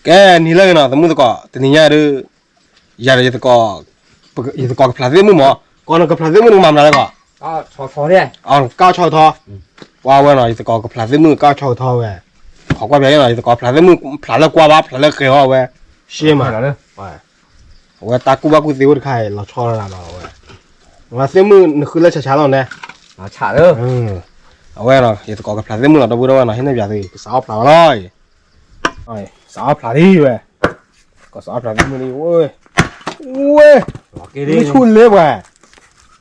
ကဲ နံၤလၢအဂ့ၤနီၤ သမုၣ်သကိး တနံၤညါဒုး ယၤဒီးယသကိး ယသကိးကဖျးသ့ၣ်မုၣ်မး ကီးနကဖျးသ့ၣ်မုၣ်နကမၤမနုၤလဲၣ်ကီး ကီးကီးကီး ပှၤဝဲနီၤ ယသကိးကဖျးသ့ၣ်မုၣ်ကီးကီးကီးဝဲ ခိးကွၢ်ဖျါနီၤ ယသကိးဖျးသ့ၣ်မုၣ် ဖျးလၢကွၢ်ဘၣ် ဖျးလၢဃဲၤအီၤဝဲ ရှဲမး အဝဲတၢ်ကူၣ်ဘၣ်ကူၣ်သ့ဝဲတခါ လီၤဆီလီၤလီၤဝဲ သ့ၣ်မုၣ်နဃုလၢဆးဆးလီၤန့ၣ် အဝဲနီၤ ယသကိးကဖျးသ့ၣ်မုၣ်လီၤ ဒီပုၢ်ဒီဝဲၢ်နီၤ ဟံးန့ၢ်ပၠးသု ကစးအီၣ်ဖျးဝဲလီၤ စးအီၣ်ဖျးလံဝဲ ကစးအီၣ်ဖျးသ့ၣ်မုၣ်လံ ဝဲ ဝဲ မ့ၢ်ဆူၣ်လ့ပှၤ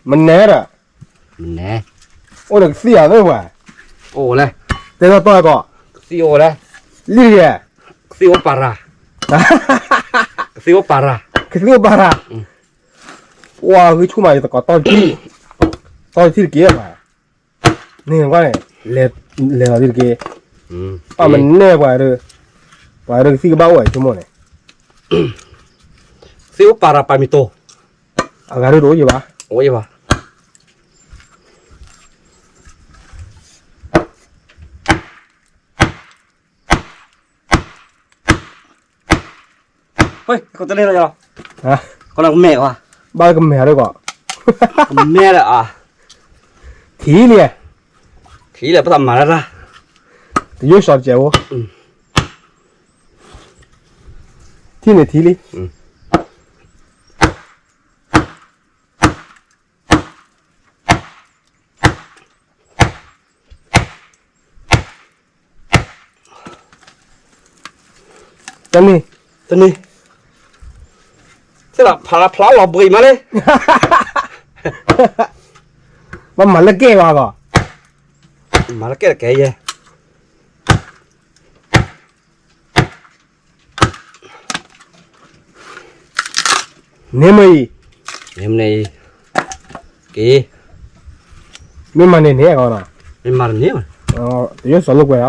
မနဲဒီး အိၣ်ဒီးကသံၣ်အသ့ၣ်ပှၤ တဲထီၣ်တီၢ်ကီး လံတက့ၢ် ကသံၣ်အိၣ်ပာ်ရၤ ကသံၣ်အိၣ်ပာ်ရၤ ပှၤဂုာ်ဆူၣ်မးယသကိး တီၢ်တထံၣ်တက့ၢ်ပှၤ န့ၣ်ကွၢ်န့ၣ် လဲၤလီၤဒ်တက့ၢ် ပှၤမနဲပှၤ ပှၤဒုးကသံၣ်ကဘၣ်အိၣ်ဝဲဆိကမိၣ်န့ၣ် သ့ၣ်အိၣ်ပာ်ရၤပာ်မံၤတိၤ အဂၤဒုးတအိၣ်ယံၤဘၣ် အိၣ်ယံၤဘၣ် ကတလဲလီၤ ကမဲာ်ဝဲ ဘၣ်ကမဲာ်ရကီး ကမဲာ်လၢအ ထံၣ်လံ ထံၣ်လၢပတၢ်မၤလၢတၢ် တယိၣ်စီၤတစဲးဖိ ထံၣ်န့ၣ်ထံၣ်လံ တန့ၢ် တန့ၢ် သ့ၣ်လီၤဖျါဖျါလီၤဘှံးမးလၢ ဘၣ်မၤလၢကဲၣ်ဂီၤဂီၤ မၤလၢကဲၣ်တကဲယဲ န့ၣ်မ့ၢ်အံၤ န့ၣ်မ့ၢ်အံၤ က့ မ့ၢ်မၤန့ၢ်န့ၣ်အဂီၢ်နီၤ မ့ၢ်မၤတန့ၢ်ဘၣ် တယိၣ်စီၤလိာ်ကွဲလီၤ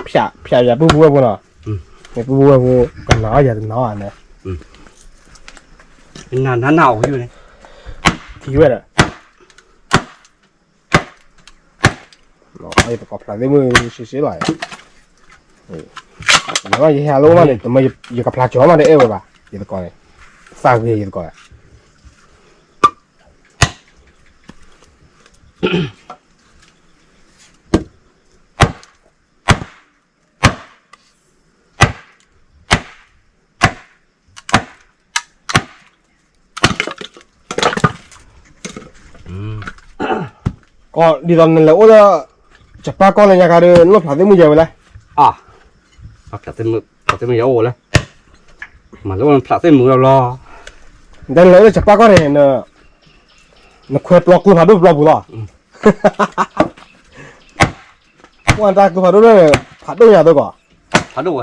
ဖျးဖျးယၤပုၢ်ပုၢ်ဝဲၢ်ဖိနီၤ မ့ၢ်ပုၢ်ပုၢ်ဝဲၢ်ဖိ ကနၤအီၣ်ယၤတနၤအီၣ်န့ၣ် နၤနၤနၤအီၣ်ဝဲန့ၣ် ထံၣ်ဝဲဒီး ယသကိးဖျးသ့ၣ်မုၣ်ရှဲရှဲလီၤ ယဟဲအလိၣ်မးန့ၣ် တမ့ၢ်ယကဖျးကၠီမးတအဲၣ်ဝဲဘၣ် ယသကိးန့ၣ် သးဂ့ၤယသကိး ကီးဒ်သိးနလဲၤအိၣ်လၢ ကၠပၢ်ကီၢ်လၢညါခါဒီး နအိၣ်ဖျးသ့ၣ်မုၣ်ယဲဝဲလဲၣ် အါ ဖျးသ့ၣ်မုၣ်ယဲအိၣ်လဲၣ် မၤလၢအိၣ်ဖျးသ့ၣ်မုၣ်လီၤလီၤ နလဲၤအိၣ်လၢကၠပၢ်ကီၢ်န့ၣ် နခွဲးပျီကျိဖးဒိၣ်ပျီပူၤလီၤ ပှၤတၢ်ကျိဖးဒိၣ်န့ၣ် ဖးဒိၣ်ညါသိးကီး ဖးဒိၣ်ဝဲ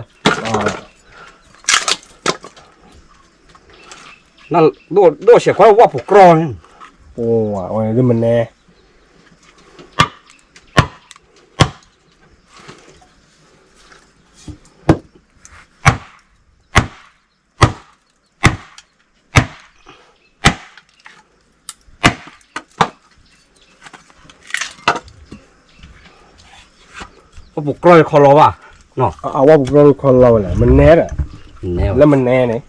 ဒိၣ်ဆဲးခွဲးဝၣ်ပူၤကြီန့ၣ် ပဝဲဒ်မနဲ ဝၣ်ပူၤကြီခီလီၤဘၣ် အဝၣ်ပူၤကြီခီလီၤဝဲလဲၣ် မနဲဒီး လၢမနဲန့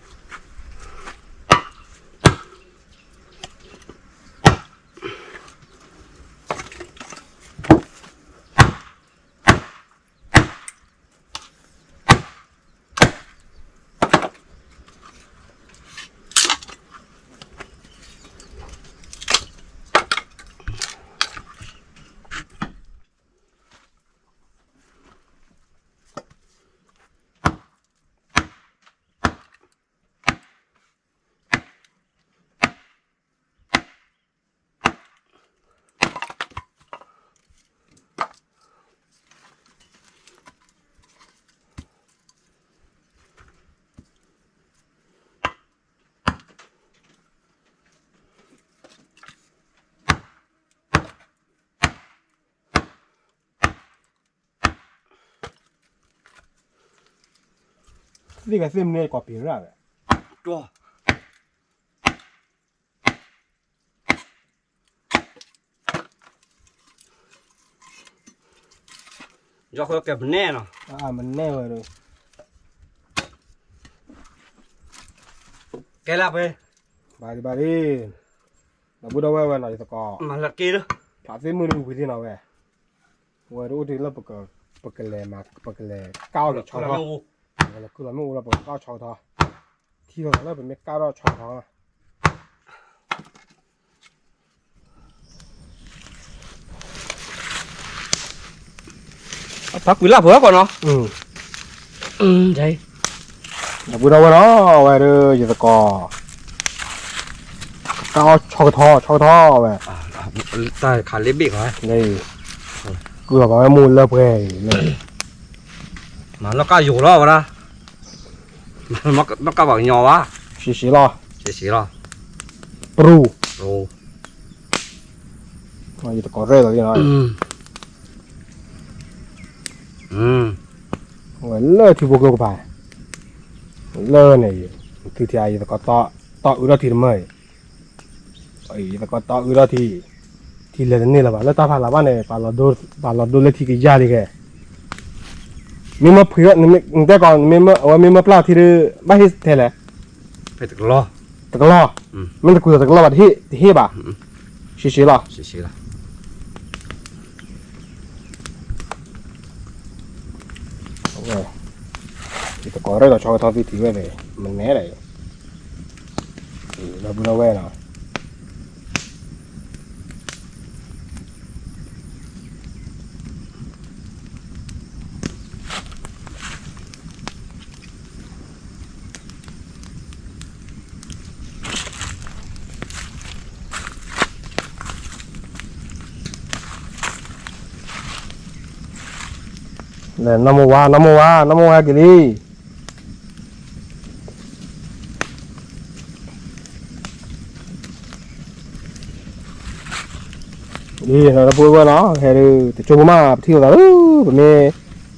ၣ် သ့ၣ်ဂၤသ့ၣ်မနုၤကိးပ့ၤရၣ်ဝဲ ယီၤဃိကဲမနဲနီၤ မနဲဝဲဒီး ကဲလၢဖဲ ဘၣ်ဒံးဘၣ်ဒံး, ဒီပုၢ်ဒီဝဲၢ်ဝဲနီၤ ယသကိး မၤလၢက့လၢ ဖျးသ့ၣ်မုၢ်တဝံၤသ့ၣ်နီၤဝဲ, ဝဲတအိၣ်တ့ၢ်လၢ ပကလဲၤမၤ ပကလဲၤကၢ်အီၣ်က့ၤဆီထီ, ပကလဲၤကုၢ်လီၤမ့ၣ်အူလီၤ ပကကၢ်အီၣ်ဆီထီ, ထံၣ်လီၤလၢပမ့ၢ်ကၢ်ထီၣ်ဆီထီ ဖးကွံာ်လၢဖိအကီၢ်နီၤ, ဒီပုၢ်ဒီဝဲၢ်နီၤ အဝဲဒၣ် ယသကိး ကၢ်အီၣ်ဆီကထီ ဆီကထီဝဲ, တၢ်ခးလ့ဘ့ၣ်ခီ, ကုၢ်လီၤပာ်ဝဲမိၢ်လၢပှဲၤအံၤ, မၤနီၢ်ကၢ်ယိာ်လီၤဝဲဒၣ်, နီၢ်ကၢ်ပှၤကညီဘၣ်, ရှည်ရှည်လီၤ, ရှည်ရှည်လီၤ, ပရူၤ ယသကိးရဲၣ်လီၤလံနီၤ, ဝဲလၢထံဖိကျိကပၤ, လၢန့ၣ် သုထံၣ်ယသကိးတီအုးထီၣ်ထံတမၢ်အံၤ, ယသကိးတီအုးထီၣ်ထံ, ထံလဲၤတန့ၢ်လၢၤဘၣ် လၢတၢ်ဖးလၢ်ဘၣ်န့ၣ် ပာ်လီၤဒိလၢထံကယၢ်လံခဲ, မ့ၢ်မၢဖှံး နတဲကီး အဝဲမ့ၢ်မၢပျၢ်ထံဒုး ဘၣ်ဟ့ၣ်ထဲလဲၣ်, တကလီၢ်, မ့ၢ်တကူၣ်သးတကလီၢ်ဘၣ် တဟ့ၣ်ဘၣ်, ရှည်ရှည်လီၤ, ယသကိးရဲၣ်လီၤဆီထီၣ်သ့ၣ်ထံၣ်ဝဲန့ၣ် မနဲဒၣ်အံၤ, ဒီပုၢ်ဒီဝဲၢ်နီၤ နီၢ်မိၢ်ဝါ နီၢ်မိၢ်ဝါ နီၢ်မိၢ်ဝါက့ၤလံ, ဒီပုၢ်ဝဲၢ်နီၤ ဟဲဒုး တကၠိဖိမး ပထံၣ်လိာ်သးလၢ ပမ့ၢ်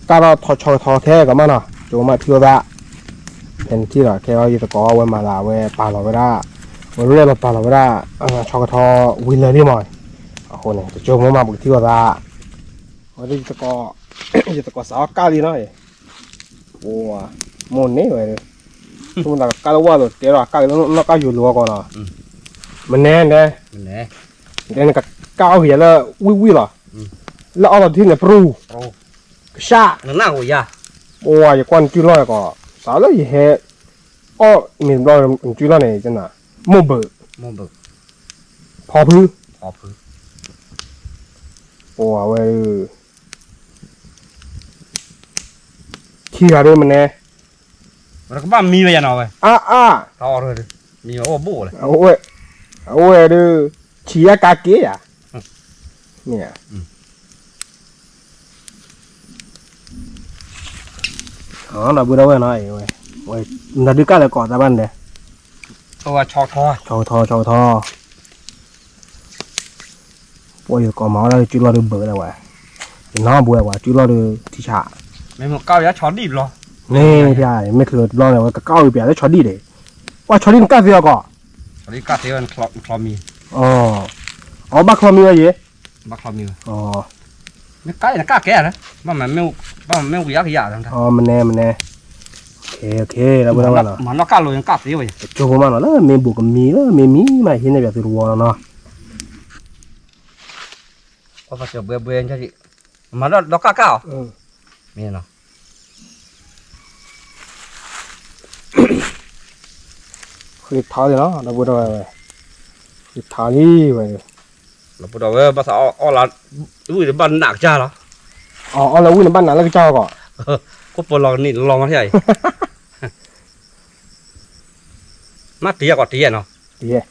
ကၢ်ထီၣ်ဆီကထီခဲကီးမးနီၤ ကၠိဖိမးထံၣ်လိာ်သး, ဖဲနထံၣ်ဒီး ခဲအံၤယသကိးဝဲမၤသး အဝဲပာ်လီၤဝဲဒၣ် ဝဲရဲၣ်လီၤပာ်လီၤဝဲဒၣ် ဆီကထီဝံၤလၢာ်လံမး, အဃိန့ၣ် တကၠိဖိမး ပကထံၣ်လိာ်သး, အဝဲဒၣ် ယသကိးစးအီၣ်ကၢ်လံနီၤ, မိၢ်န့ၢ်ဝဲဒၣ် ဆိကမိၣ်သးကၢ်လၢဝၢ်လိၤ တဲဒီးကၢ်လၢနီၢ်ကၢ်ယိာ်လိၤအဂီၢ်နီၤ, မနဲနဲ တဲနကကၢ်အီၣ်က့ၤယၤလၢဝံၣ်ဝံၣ်လီၤ, လၢအီၣ်လီၤတထံၣ်န့ၣ် ပရူၤ ကစၢ် နနၢ်ဟူယၤ, ပှၤယကွၢ်နစုလီၢ်ကီး စးလၢယဟဲ အီၣ်မ့ၤတဘျီနစုလီၢ်န့ၣ် မိၢ်ဘၢၣ် ဖီဖု ပှၤဝဲ ခံဂၤဒ်မနဲ ကဘၣ်မံဝဲယၤနီၤဝဲ အါအါ မံဝဲအိၣ်ဘိၣ်လဲၣ် အဝဲဒၣ် ဆံးယါကါက့ၤယၤ မ့ၢ် ဒီပုၢ်ဒီဝဲၢ်နီၤ ဝဲ နဒုးကၢ်လၢကီးတၢ်ဘၣ်န့ၣ် ဆီကထီ ဆီကထီ ပှၤယသကိးမၤအီၣ်ဒၣ်စုလီၢ်ဒုးဘၢလၢၤဝဲ ယနီၢ်ဘှဲဝဲစုလီၢ်ဒုးထံဆး မ့ၢ်မ့ၢ်ကၢ်ဝဲဆီဒံၣ်ဘျီ မ့ၢ်ဖျါ မ့ၢ်ချုးတဘျီန့ၣ် ဝဲကကၢ်ဝံၤပျးလၢဆီဒံၣ်န့ၣ် ပှၤဆီဒံၣ်နကၢ်သ့အီၤကီး ကၢ်သ့ဝဲ အီ အီဘၣ်ချီမံဝဲယဲ ဘၣ်ချီမံဝဲ မ့ၢ်ကၢ်အံၤနကၢ်ကဲဧါ ဘၣ်မ့ၢ်ဝံၤအါကယၤ မနဲမနဲ ခဲခဲ ဒီပုၢ်ဒီဝဲၢ်နီၤ မၤနီၢ်ကၢ်လိာ်နကၢ်သ့ဝဲ ကကၠိဖိမးနီၤ လၢမ့ၢ်ဘူးကမံၤလၢမ့ၢ်မံၤမးဟံးန့ၢ်ပၠးသုတဝီလီၤနီၤ အီၣ်ပှၤစၢၤဘှဲဘှဲ မၤဒီးကၢ်ကၢ်အီၤ မ့ၢ်နီၤ ဃ့ထီလံနီၤ ဒီပုၢ်ဒီဝဲၢ်ဝဲ ဃ့ထီလံဝဲ ဒီပုၢ်ဒီဝဲၢ် ဘၣ်သးအီၣ်လၢ ဝံၣ်တဘၣ်နးကစၢ်လီၤ အီၣ်လၢဝံၣ်နဘၣ်နးလၢကစၢ်ကီး ခိၣ်ပလီၤကနံၣ်လီၤမးထံၣ်အံၤ မ့ၢ်တံၤယဲၢ်ကီးတံၤယဲၢ်နီၤ တံၤယဲၢ်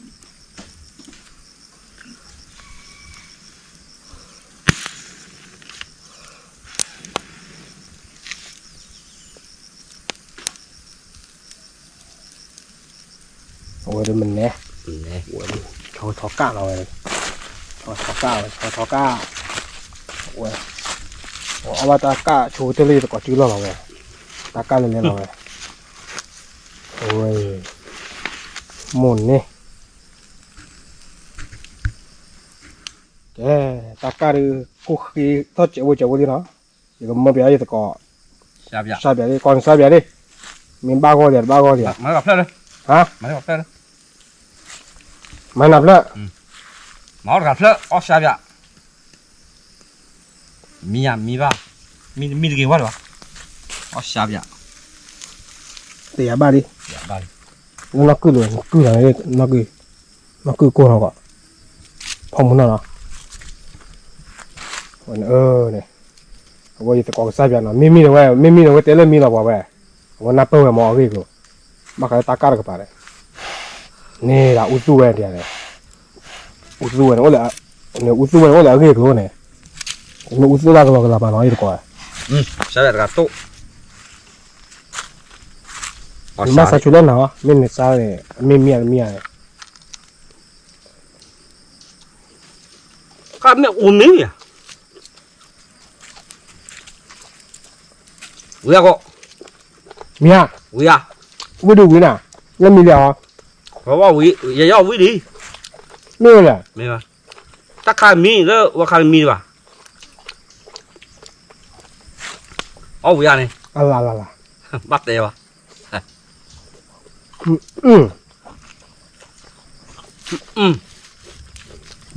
အဝဲဒၣ်မနဲ ဆီထီကၢ်လီၤဝဲ ဆီထီကၢ်ဝဲ ဆီထီကၢ် ဝဲ အီၣ်ဘၣ်တၢ်ကၢ်ဆိကတၢၢ်လၢယသကိးစုလီၢ်လီၤဝဲ တၢ်ကၢ်လဲၤလဲၤလီၤဝဲ ဝဲ မိၢ်န့ၣ် ကဲ တၢ်ကၢ်ဒုး ကိၣ်ဃ့ထီၣ်စဲးဝဲစဲးဝဲလံနီၤ ယကမၢပျးယသကိး စၢ်ပျးလံ ကီၢ်နစၢ်ပျးလံ မ့ၢ်ဘၣ်ဂီၢ်ဒံး တဘၣ်ဂီၢ်ဒံး မၤဖျၢၣ်လၢ ဟါ, မၤနၢ်ဖျၢၣ်, မၤတဂၤဖျၢၣ်, အီၣ်စါပၠး, မံယၤမံဘၣ်, မံတဂ့ၤဝဲလီၤ, အီၣ်စါပၠး, တယၤဘၣ်လံ, လၢနီၢ်ကုၢ်လိၤ ကုၢ်လီၤ, နီၢ်ကုၢ်ကိၢ်ထီၣ်ကီး, ဖီမုၢ်နီၢ်လီၤ, အဝဲယသကိးကစၢ်ပၠးနီၤ, မ့မ့ၢ်ဝဲ မ့မ့ၢ်ဝဲတဲလၢမံလီၤပှၤဝဲ, အဝဲနၢ်ပၢၢ်ဝဲမ့ၢ်အဂ့ၢ်ကျိၤ, ဘၣ်ဃးလၢတၢ်ကၢ်တကပၤန့ၣ်, န့ၣ်ဒၣ်အူသူၣ်ဝဲဒၣ်န့ၣ်, အူသူၣ်ဝဲန့ၣ်အိၣ်လၢ, န့ၣ်အူသူၣ်ဝဲန့ၣ်အိၣ်လၢအဂ့ၢ်ကျိၤန့ၣ်, မ့ၢ်အူသူၣ်တၢ်ကလီကလီမးနီၤ ယသကိး, တဂၤတိၣ်, မ့ၢ်စါဆိလၢနၤ, မ့ၢ်နစါန့ၣ် မ့ၢ်မံဧါတမံဧါန့ၣ်, ကမ့ၢ်အိၣ်မ့ၢ်ဧါ, ဝံၤဧါကီး, မံဧါ, ဝံၤဧါ, ဝံၤဒုးဝံၤနၤ, လၢမံလံဧါ, ဝံၤ, ယယီၣ်ဝံၤလံ, မ့ၢ်ဝဲလဲၣ်, မ့ၢ်ဘၣ်, တၢ်ခါမံလၢဝဲခါမံဘၣ်, အီၣ်ဝံၤဧါန့ၣ်, ဘၣ်တဲဘၣ်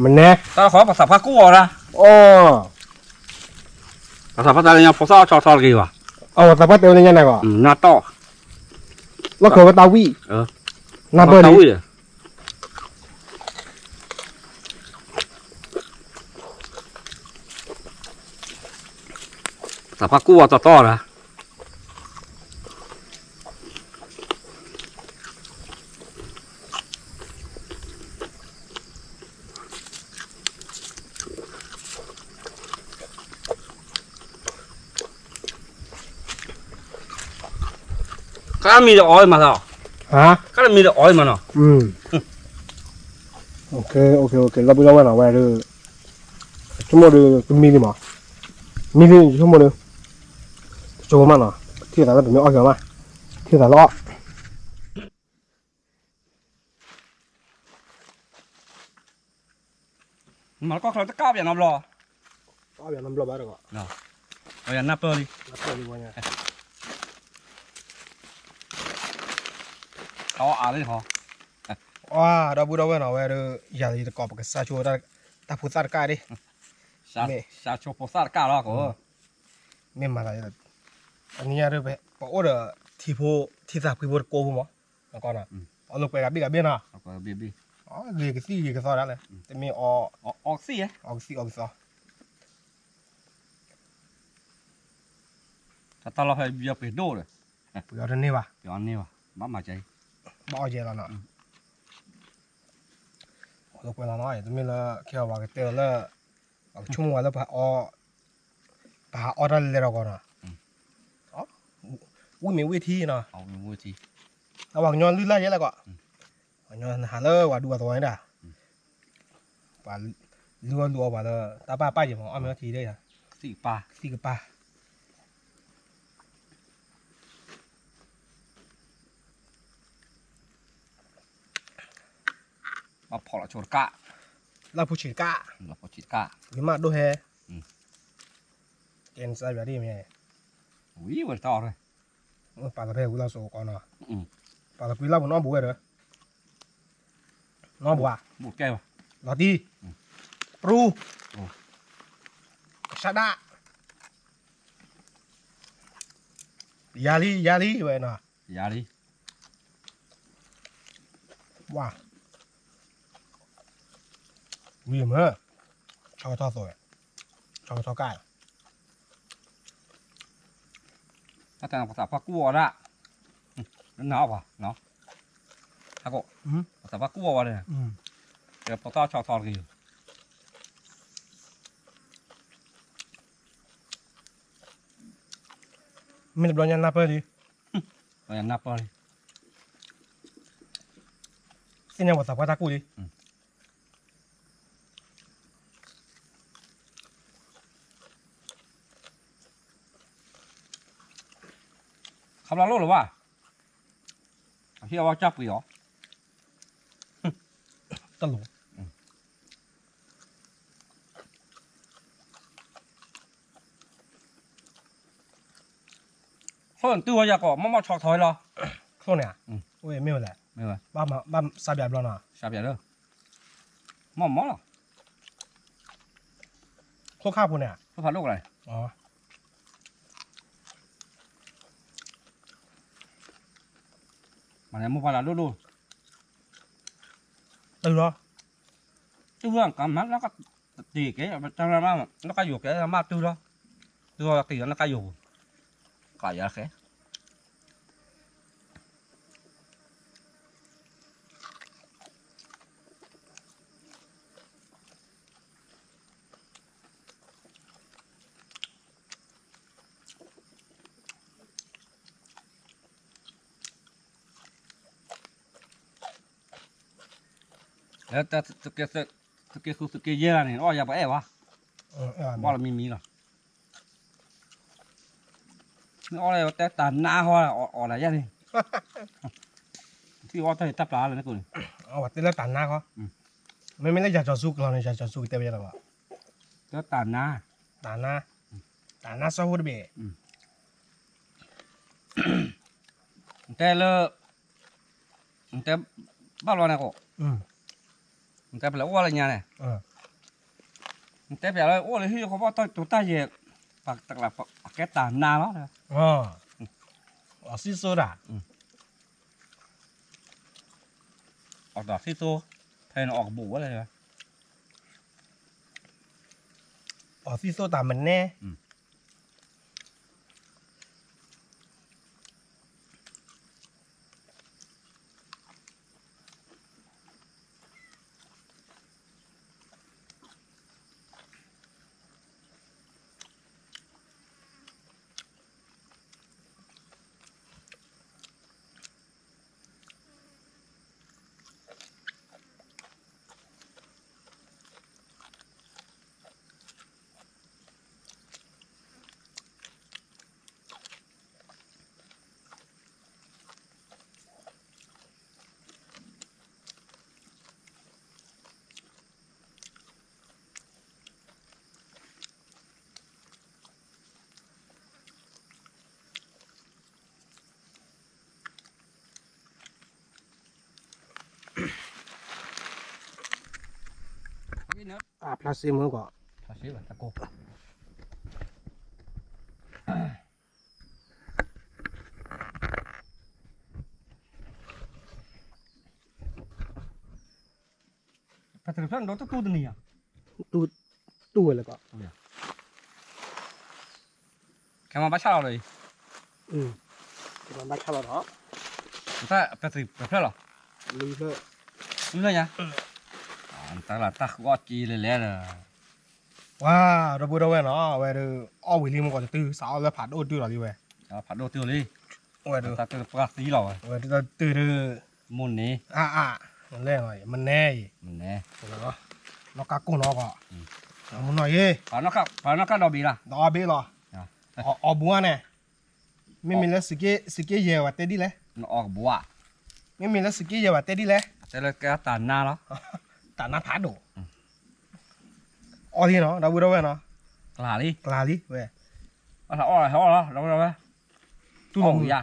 မနဲ, တၢ်ဃီပသးဖးကူၣ်အီၤဒၣ်, ပသးဖးတၢ်လၢညါဖိသၣ်ဆီထီတဂ့ၤဘၣ်, အဝဲသးဖးတဲဝဲလၢညါနၤကီး, နၢ်တီၢ်, လီၢ်ခၢၣ်ဝဲတၢ်ဝံၣ်, နၢ်ပၢၢ်လံ သးဖးကူၣ်အီၤတီတီဒီး, ကါမံဒီးအီၣ်မးသး, ကါမံဒီးအီၣ်မးနီၤ, လီၤဘှံးလီၤဝဲနီၤဝဲဒီး, ဆိကမိၣ်ဒီး ကမံလံမး, မံလံဆိကမိၣ်ဒီး, တကၠိမးနီၤ, ထံၣ်သးလၢပမ့ၢ်အီၣ်က့ၤအီၤမး, ထံၣ်သးလၢအီၣ် မၤလၢကီၢ်ချၢတကးပၠးနီတဘျီ, တကးပၠးနီတဘျီဘၣ်တကီး, နၢ်ပၢၢ်လံ, တအီၣ်အါလံဟီ, ဒီပုၢ်ဒီဝဲၢ်နီၤဝဲဒီး, ယၤလံတကီးပကစၢ်ဆိ တၢ်ဖိသၣ်တကးဒၣ်, စၢ်ဆိဖိသၣ်တကးလီၤကီး, မ့ၢ်မၤသး, အနံၤညါဒီး ပအိၣ်ဒီး ထံဖိ ထံသးဖှံဖိတကိးဖိမး, အီၣ်လိာ်ကွဲဂၤဘ့ၣ်ဂၤဘ့ၣ်နီၤ, ဂ့ၤကသံၣ်ဂ့ၤကသီဒၣ်လဲာ်, တမ့ၢ်အီၣ်, အီၣ်ကသံၣ်, အီၣ်ကသံၣ်အီၣ်ကသီ, တၢ်တၢ်လီၢ်ဖဲယပှ့ၤဒိၣ်ဒီး, ပှ့ၤအီၤတန့ၢ်ဘၣ်, ပှ့ၤအီၤန့ၢ်ဘၣ်, ဘၣ်မၤကဲ, ဘၣ်အီၣ်ကဲလီၤနီၤ, အီၣ်လိာ်ကွဲလီၤနီၤ, တမ့ၢ်လၢ ခဲအံၤပှၤကတဲလီၤလၢ, ပှၤကဆိကမိၣ်ဝဲလၢ ပဟးအီၣ်တၢ်လဲၤလဲၤဒီးကီးနီၤ, ဝံၣ်မ့ၢ်ဝံၣ်ထံနီၤ, အဝဲကညီလုၢ်လၢ်ယဲလၢကီး, ပှၤကညီနဟးလၢပှၤဒူပှၤသဝီန့ၣ်ဒၣ်, ပှၤလုၢ်အီၣ်လုၢ်အီပှၤလၢ တၢ်ပၢ်ပၢ်ယဲၢ်မး အီၣ်မ့ၢ်အီထံဒၣ်ယၤ, ကသံၣ်ကပၢ် ဘၣ်ဖီၣ်လီၤဆိတကး, လၢဖိဆံးတကး, လၢဖိဆံးတကး, ဝံၤမးဒိၣ်ဟဲ, ကဲနစၢ်ယွၤဒ်မ့ၢ်, ဝံၤဝဲတၢ်အီၣ်, ပာ်လီၤဖဲဝံၤလီၤစိၤကီးနီၤ, ပာ်လီၤကွံလီၤပနီၣ်ဘူးဝဲဒီး, နီၣ်ဘူးဧါ, လီၤတံၢ်, ပရူ, ကစၢ်ဒၣ်, ယၤလံ ယၤလံဝဲနီၤ, ယၤလံ, ဝါ, ဝံၤမ့ၢ်, ဆီကထီၣ်သိးဝဲ, ဆီကထီၣ်ကၢ်, တၢ်တနၤပသးပှၢ်ကူၣ်အီၤဒၣ်, လၢနၤအီၣ်ပှၤ, ဟးကိး, ပသးပှၢ်ကူၣ်အီၤဝဲဒီး, ကဲဖိသၣ်ဆီကထီၣ်တဂ့ၤ, မ့ၢ်တဘျီညါနၢ်ပၢၢ်လံ, နၢ်ပၢၢ်လံ, သ့ၣ်ညါပှၤသးပှၢ်တၢ်ကူၣ်လံ. ခီဖျိလိၣ်လၢၤဘၣ်, အဟံၣ်အဝဲကၢ်ပှ့ၤအီၤ, တလိၣ်, ချိၣ်နတုၤဝဲယၤကီး မီၢ်မီၢ်ဆီထီၣ်လီၤ, ချိၣ်န့ၣ်, အိၣ်မ့ၢ်ဝဲလဲၣ် မ့ၢ်ဝဲ, ဘၣ်မၤ ဘၣ်စါပၠးဘျီနီၤ, စါပၠးလၢ, မီၢ်မီၢ်လီၤ, ခိၣ်ခၣ်ဖိန့ၣ်, ခိၣ်ဖးဒိၣ်ကလါ, မၤန့ၣ်မိၢ်ပှၢ်လၢဒိၣ်ဒိၣ်, တုၤလီၤ, တုၤလီၤကမၤလီၤကတံၢ်ကဲ, နီၢ်ကါယိာ်ကဲမးတုၤလီၤ, တုၤလီၤက့ၤနီၢ်ကါယိာ်ပူၤ, ကယၤဃဲ လၢတၢ် သုးက့ဃုသုးက့ယဲၢ်န့ၣ် အီၣ်ယၤပှၤအဲၣ်ဝဲ, ဘၣ်လီၤမံမံလီၤ, နအီၣ်လၢတဲတၢ်နါဃီ, အီၣ်လၢယဲၢ်န့ၣ်, ထံၣ်အီၣ်တၢ်ယတၢ်ပျၢ်လၢနကိးန့ၣ်, အဝဲတဲလၢတၢ်နါဃီ, မ့မ့ၢ်လၢယၤစီၤစုကလီၤန့ၣ် ယၤစီၤစုကတဲဝဲယၤလီၤဘၣ်, တဲတၢ်နါ, တၢ်နါ, တၢ်နါစီၤဖိတဘ့ၣ် နတဲလၢ, နတဲဘၣ်လီၤန့ၣ်ကိး, နတဲပလဲၤအိၣ်လၢညါန့ၣ်, နတဲပလဲၤအိၣ်လၢဟံၣ်ဃီဘီၣ်တၢ်တိၤတၢ်ယဲၢ်, ပှၤတကလးပကဲတၢ်နါလီၤ, အီၣ်သံသိတၢ်, အီၣ်သံသိ, ဖဲန့ၣ်အီၣ်ကဘူးဝဲလဲၣ်, အီၣ်သံသိတၢ်မနဲ အဖျါစ့မုၢ်ကီး, ဖျါစ့ဘၣ်တၢ်ကိၢ်, ပတဖျၢၣ်ဒီးတတူၢ်တနံၤဧါ, တူၢ်ဝဲလၢကီး, ခဲမၤဘၣ်ဆၣ်လီၤဒီးအံၤ, ခဲမၤဘၣ်ဆၣ်လီၤဒီး, ပတဖျၢၣ်လီၤ, လွံၢ်ဖျၢၣ်, လွံၢ်ဖျၢၣ်ညါ, တၢ်လၢတၢ်ဃုအီၣ်က့လဲၤလဲၤဒီး, ပှၤဒီပုၢ်ဒီဝဲၢ်နီၤ အဝဲဒၣ်, အီၣ်ဝံၤလံမ့ၢ်ကီးတတုၤ စးအီၣ်လၢဖးဒိၣ်တုၤလီၤလံဝဲ, ဖးဒိၣ်တုၤလံ, အဝဲဒၣ်တၢ်တုၤပှၢ်သံလီၤဝဲ, အဝဲဒၣ်တၢ်တုၤဒၣ်, မိၢ်န့ၣ်, အါအါ, လဲၣ်, မနဲအံၤ, မနဲ, နီၢ်ကါကိၢ်နီၢ်ကီး, မုၢ်နီၢ်ယ့, ပှၤနီၢ်ကါဒီးဘ့ၣ်လီၤ, ဒီးအီၣ်ဘ့ၣ်လီၤ, အီၣ်ဘူးဧါန့ၣ်, မ့မ့ၢ်လၢသုးက့ယဲၢ်ဝဲတဲဒ်လဲၣ်, မ့မ့ၢ်လၢသုးက့ယဲၢ်ဝဲတဲဒ်လဲၣ်, တဲလၢကဲတၢ်နါလီၤ, တၢ်နါဖးဒိၣ်, အီၣ်လံနီၤ ဒီပုၢ်ဒီဝဲၢ်နီၤ, ကျၢၤလံ, ကျၢၤလံဝဲ, အီၣ်လီၤဟဲအီၣ်လီၤ ဒီပုၢ်ဒီဝဲၢ်, တူၢ်လီၤမုၢ်ယါ,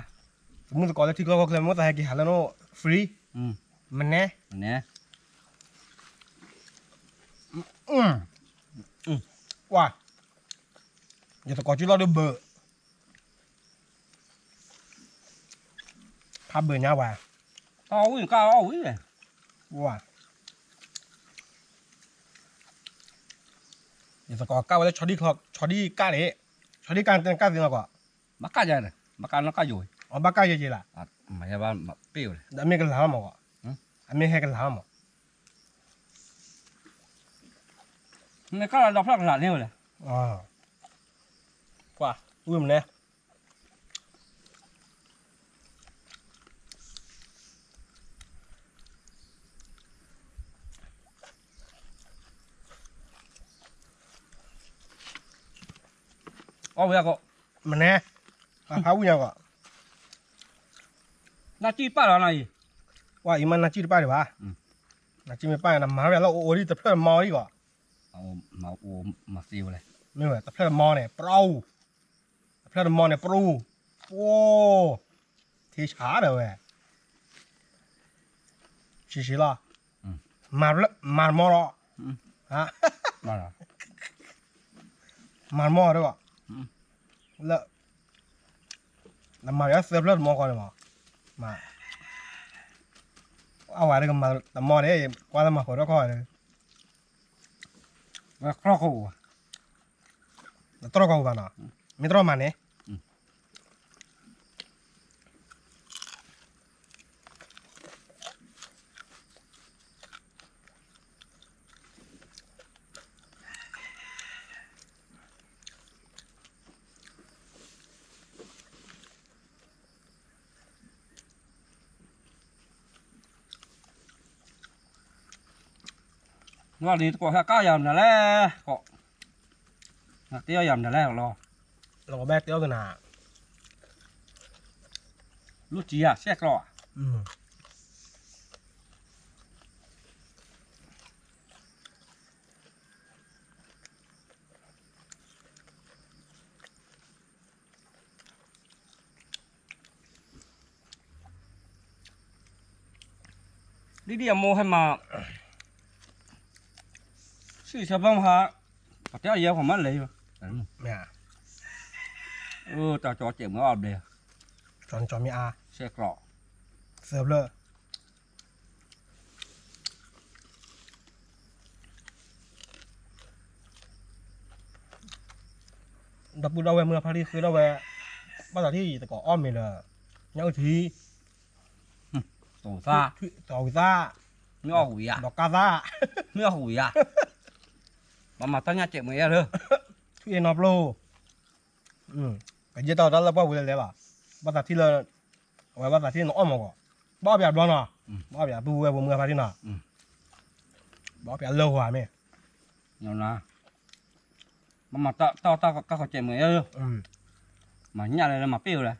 တမုၢ်သကိးလၢထံကျိကီၢ်ချၢ မ့ၢ်သးဟဲက့ၤဟးလၢနီၢ် free, မနဲ, မနဲ, ကွၢ်, ယသကိးကၠူလီၤဒုးဘၢၣ် ဖးဘၢၣ်ညါဝဲ, တၢ်အီၣ်ဝံၣ်ကၢ်အီၣ်ဝံၣ်ဝဲ, ယသကိးကၢ်ဝဲလၢ ဆီဒံၣ်ကၢ်န့ၣ်, ဆီဒံၣ်ကၢ်န့ၣ်ကၢ်သ့နီၤကီး, ဘၣ်ကၢ်ယၤန့ၣ် ဘၣ်ကၢ်နီၢ်ကၢ်ယိာ်, ဘၣ်ကၢ်ယဲၢ်ယဲၢ်လၢ, မ့ၢ်ဟဲကလၤလီၤမးကီး, အမ့ၢ်ဟဲကလၤလီၤမး, မ့ၢ်ကၢ်လီၤဒီးဖျၢၣ်ကလၤန့ၣ်ဝဲလဲၣ်, ကွၢ်, ဝံၣ်မနဲ အီၣ်ဝဲအကီး, မနဲ, ဖးဝံၣ်ညါကီး, နၢ်ကံၣ်ပၣ်လီၤနအံၤ, ကွၢ်အံၤမ့ၢ်နၢ်ကံၣ်တပၣ်ဒံးဘၣ်, နၢ်ကံၣ်မ့ၢ်ပၣ်န့ၣ် နမၤဝဲလၢအိၣ်အိၣ်ဒံးတဖျၢၣ်တမီၤဒံးကီး, မၤသ့ဝဲလဲၣ်, မ့ၢ်ဝဲတဖျၢၣ်တမီၤန့ၣ် ပရူၤ တဖျၢၣ်တမီၤန့ၣ် ပရူၤ, ပှိၤ, ထံဆါဒီးဝဲ, ဆံးဆံးလီၤ, မၤမီၢ်လီၤ, မၤမီၢ်ဒီး, လၢ, နမၤလၢသၢဖျၢၣ်တမီၢ်ဃီန့ၣ်မး, အဝဲတကမၤတမီၢ်န့ၣ် ကွၢ်လၢမၤဃီၤထီၣ်ခီၣ်န့ၣ်, တြီၢ်ခီၣ်, တြီၢ်ခီၣ်ဘၣ်နီၤ, မ့ၢ်တြီၢ်မၤန့ၣ် နဒ်တကိးဟဲကၢ်ယၤမနုၤလဲၣ်, တ့အီၣ်ယၤမနုၤလဲၣ်လီၤ, လီၤဘဲတ့အီၣ်ကနၤ, လူၢ်ကံဧါ ဆဲးကျိးဧါ. ဒ်ဒ်အမိၢ်ဟဲမၤ, စံၣ်ဆၢဖၢမဟါ, ပတဲအီၣ်ယဲၢ်ဖီမးလဲၣ်, တၢ်ကၠီစဲးမ့ၢ်အီၣ်ဘျဲၣ်, ကၠီမ့ၢ်အါ, ဆဲးကျိး, သၢဖျၢၣ် ဒီပုၢ်ဒီဝဲၢ်မုၢ်ဖါတံၢ်ဃ့ထီၣ်ဝဲ, ဘၣ်သးထံၣ်ယသကိးအီၣ်မ့ၤလၢ, ညၣ်အုၣ်ထံ, သး, သး, မ့ၢ်အီၣ်ဝံၤဧါ, ဒီးကါသၣ်, မ့ၢ်အီၣ်ဝံၤဧါ, ဘၣ်မၤတၢ်ညၣ်စဲးမ့ၢ်ယဲၢ်လၢ, ထွံၣ်အ့ၣ်နီပျိ ကယဲၢ်တၢ်လၢပှၢ်ပူၤလဲၤလဲၤလီၤ, ဘၣ်သးထံၣ်လၢ, အဝဲဘၣ်သးထံၣ်နအီၣ်မးကီး, ဘၣ်အီၣ်ပၠးဘျီနီၤ, ဘၣ်အီၣ်ပၠးပုၢ်ဝဲၢ်ဖိမုၢ်ဖါတံၢ်နီၤ, ဘၣ်အီၣ်ပၠးလၢဝၤမ့ၢ်, ဘၣ်မၤတၢ်တၢ်ကီၢ်ကဲးမုာ်, မၤညၣ်လဲၣ်လၢမၤပ့ၢ်ဝဲလဲၣ်,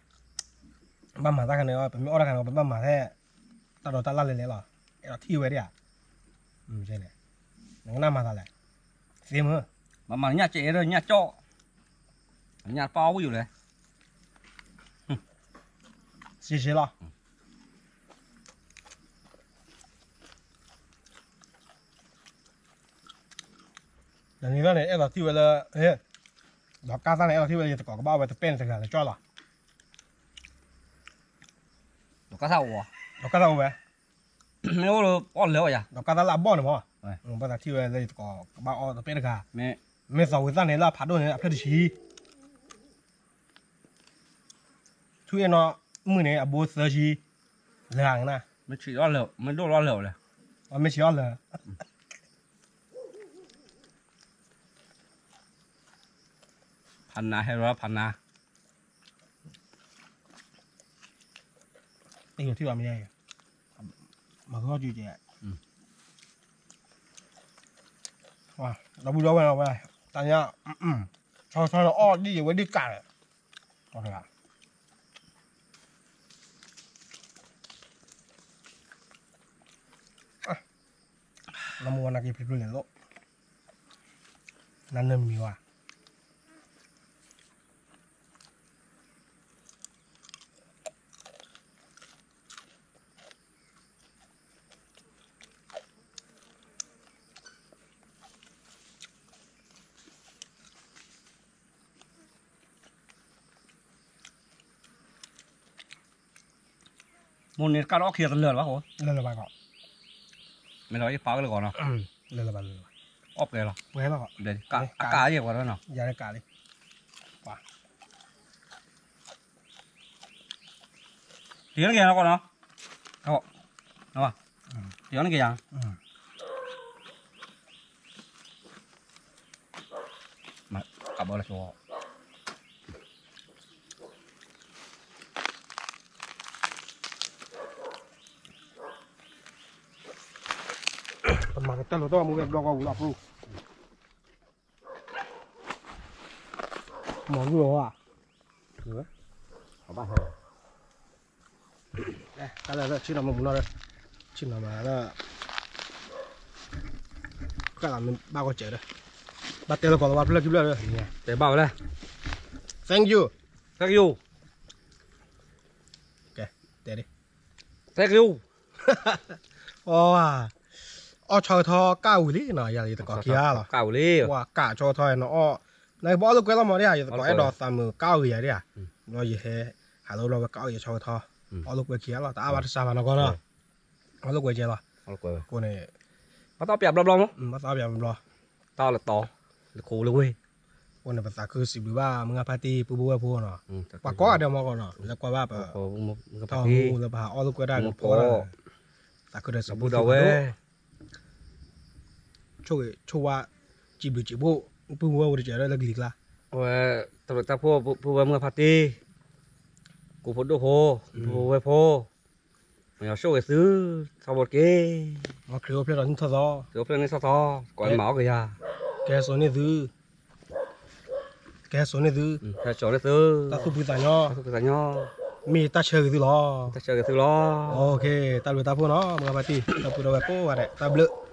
ဘၣ်မၤတၢ်ခါန့ၣ် ပမ့ၢ်အီၣ်တၢ်ခါန့ၣ် ပဘၣ်မၤထဲ, တၢ်ဒိးတၢ်လၢ်လဲၤလဲၤလီၤ, အဲၣ်ဒိးထံၣ်ဝဲဒၣ်ဧါ, နကနၣ်မၤသးလဲၣ်, သ့မုၢ်, ဘၣ်မၤညၣ်စဲးဒီးညၣ်ကၠီၣ်, ညၣ်ပၢ်အီၣ်ဝံၤယူၤလဲၣ်, စံးစ့လီၤ တနံၤသၣ်န့ၣ် အဲၣ်ဒိးထံၣ်ဝဲလၢ, ဒီးကါသၣ်န့ၣ် အဲၣ်ဒိးထံၣ်ဝဲလၢယသကိးကဘၣ်အီၣ်ဝဲတပဲၢ်န့ၣ်တဂၤလၢကၠီၣ်လီၤ, ဒီးကါသၣ်အိၣ်, ဒီးကါသၣ်အိၣ်ဝဲ, မ့ၢ်အိၣ်လၢအီၣ်လၢာ်အီၣ်ယၤ, ဒီးကါသၣ်လၢအဘီၣ်န့ၣ်မး, ဘၣ်သးထံၣ်ဝဲလၢယသကိးကဘၣ်အီၣ်တပဲၢ်တဂၤ, မ့ၢ်သီဝံသၣ်န့ၣ်လၢအဖးဒိၣ်န့ၣ် အဖျၢၣ်တဆံ ထွံၣ်အဲၣ်နီၣ်မုၢ်န့ၣ် အဘိသၢဆံ, လၢဂၤနၤ, မ့ၢ်ဆံးအီၣ်လၢာ် မ့ၢ်ဒိၣ်လီၤလၢာ်လၢ, မ့ၢ်ဆံးအီၣ်လၢာ်, ဖးနးဟဲလီၤဖးနး, ထံၣ်ဘၣ်မ့ၢ်ယါ, မၤကီၢ်ကၠူကဲး, ဒီပုၢ်ဒီဝဲၢ်ဝဲ, တၢ်ညါ, ဆီဆီလီၤအီၣ်ဒ်ယဝဲဒ်ကးလၢာ်, လၢမူဝဲနၤက့ၤဖျိဖျိန့ၣ်လီၤ, နနၢမံၤဝဲ မိၢ်န့ၣ်တကးဒီးအီၣ်ခံတလၢာ်လၢၤဘၣ်ဃိ, လၢာ်လၢာ်ဘၣ်ကီး, မ့ၢ်လီၤယပာ်ကလၢာ်ကီးနီၤ, လၢာ်လၢာ်ဘၣ်လၢာ်လၢာ်ဘၣ်, အီၣ်ပှဲၤလီၤ, ပှဲၤလီၤ, အကးယဲၢ်ပှၤနီၤ, ယၤတကးလံ, ပှၤ တံၤနက့ၤယၤနီၤကီးနီၤ, တံၤနက့ၤယၤ, ကဘီလၢဆိ, ပမၤကတၢၢ်လိာ်သီၣ်မူဝဲဘျီကီၢ်ဝံၤလီၤပူၤ မၤဂုၢ်အီၤဧါ, ဘၣ်, တၢ်လၢဆ့ၣ်နီၤမုၢ်မုၢ်နီၤဒီး, ဆ့ၣ်နီၤမၤဒီး, ဃၣ်လီၤမ့ၢ်ဘၣ်ကီၢ်စဲးဒီး, ဘၣ်တဲလၢကီးလီၤဘၣ်ဖျၢၣ်ခံဖျၢၣ်ဒီး, တဲဘၣ်ဝဲလဲၣ်, thank you, thank you, ကဲ, တဲဒ်, thank you, အီၣ်, အီၣ်ဆီထီၣ်ကၣ်ဝံၤလံနီၤ, ယၤယတကိးခံဂၤလီၤ, ကၣ်ဝံၤလံ, ပှၤကၣ်ဆီထီၣ်နီၤအီၣ်, နကဘၣ်အီၣ်လိာ်ကွဲလီၤမးဒ်ဧါ, ယတကိးအဲၣ်ဒိးသးမုာ်ကၣ်အီၣ်ဂ့ၤယၤဒ်ဧါ, ဘျီယဟဲ, ဟးလိာ်ဘျီဝဲကၣ်အီၣ်ယဲဆီထီၣ်, အီၣ်လိာ်ကွဲခံဂၤလီၤ, တအါဘၣ်တစှၤဘၣ်နီၤကီၢ်နီၤ, အီၣ်လိာ်ကွဲကဲလီၤ, အဃိန့ၣ်, ဘၣ်သးပျးဘျီဘျီမး, ဘၣ်သးပျးဘျီဘျီ, တၢ်အီၣ်လၢတီ, လၢခိလၢဝ့ၢ် အဃိန့ၣ် ပသးခုစံးဘျုးဘၣ်မုၢ်ဂၢ်ဖါတံၢ် ပုၢ်ဖိဝဲၢ်ဖိနီၤ, ပှၤကိးဂၤဒဲးမးကီးနီၤ, လၢကွၢ်ဘၣ်ပ, ထီၣ်မူလၢပဟးအီၣ်လိာ်ကွဲဒၣ်လၢပီၣ်, သးခုဒီးစံးဘျုးဒိၣ်ဝဲ, ဆိၣ်ဂ့ၤဆိၣ်ဝါ, စံးဘျုးစံးဖှိၣ်, ပုၢ်ဖိဝဲၢ်ဖိတကဲးလၢကလံၤကျါ, အဝဲ, တၢ်ဘျုးတၢ်ဖှိၣ် ပုၢ်ဖိဝဲၢ်မုၢ်ဂၢ်ဖါတံၢ်, ကိးဖိဒိၣ်ဖိ, ပုၢ်ဖိဝဲၢ်ဖိ မၤယွၤဆိၣ်ဂ့ၤသု, ထီဘိတက့ၢ်, ခရံာ်အိၣ်ဖျဲၣ်ထီၣ်နံၣ်ထီၣ်သီ, ခရံာ်အိၣ်ဖျဲၣ်နံၣ်ထီၣ်သီ, ကိးမၤအီၣ်ကယၤ, ကဟဲစိာ်န့ၢ်သု, ကဟဲစိာ်န့ၢ်သု, ကဟဲစိာ်န့ၢ်သု, တၢ်သူၣ်ဖှံသးညီ, တၢ်သူၣ်ဖှံသးညီ, မ့ၢ်တၢ်ဆၢဂ့ၤသုလီၤ, တၢ်ဆၢဂ့ၤသုလီၤ, တၢ်ဘျုးတၢ်ဖှိၣ်နီၤ မုၢ်ဂၢ်ဖါတံၢ် ဒီပုၢ်ဒီဝဲၢ်ကိးဂၤဒဲး တၢ်ဘျုး